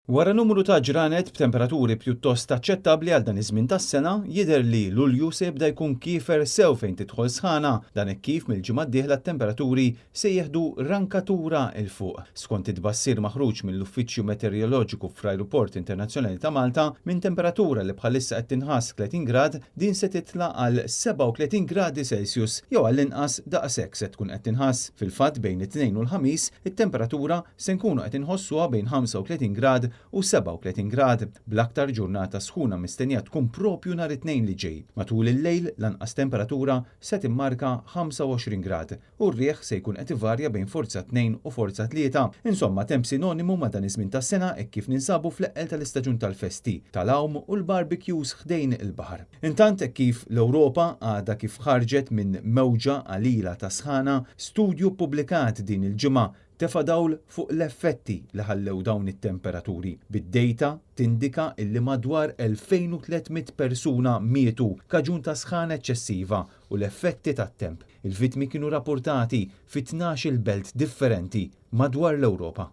Wara numru ta' ġranet b'temperaturi pjuttost aċċettabbli għal dan iż-żmien tas-sena, jidher li Lulju se jibda jkun kiefer sew fejn tidħol sħana, dan hekk kif mill-ġimgħa d-dieħla t-temperaturi se jieħdu rankatura 'l fuq. Skont it-tbassir maħruġ mill-Uffiċċju Meteoroloġiku fl-Ajruport Internazzjonali ta' Malta, minn temperatura li bħalissa qed tinħass 30 grad, din se titla' għal 37 gradi Celsius jew għall-inqas daqshekk se tkun qed tinħass. Fil-fatt bejn it-Tnejn u l-Ħamis, it-temperatura se nkunu qed inħossuha bejn 35 grad u 37 grad, bl-aktar ġurnata sħuna mistennija tkun propju nhar it-Tnejn li ġej. Matul il-lejl l-anqas temperatura se timmarka 25 grad u r-riħ se jkun qed ivarja bejn forza 2 u forza 3. Insomma, temp sinonimu ma' dan iż-żmien tas-sena hekk kif ninsabu fl-eqqel tal-istaġun tal-festi, tal-għawm u l-barbecues ħdejn il-baħar. Intant hekk kif l-Ewropa għadha kif ħarġet minn mewġa qalila ta' sħana, studju ppubblikat din il-ġimgħa tefa' dawl fuq l-effetti li ħallew dawn it-temperaturi, bid-dejta tindika illi madwar 2,300 persuna mietu kaġun ta' sħana eċċessiva u l-effetti tat-temp. Il-vittmi kienu rapportati fi 12-il belt differenti madwar l-Ewropa.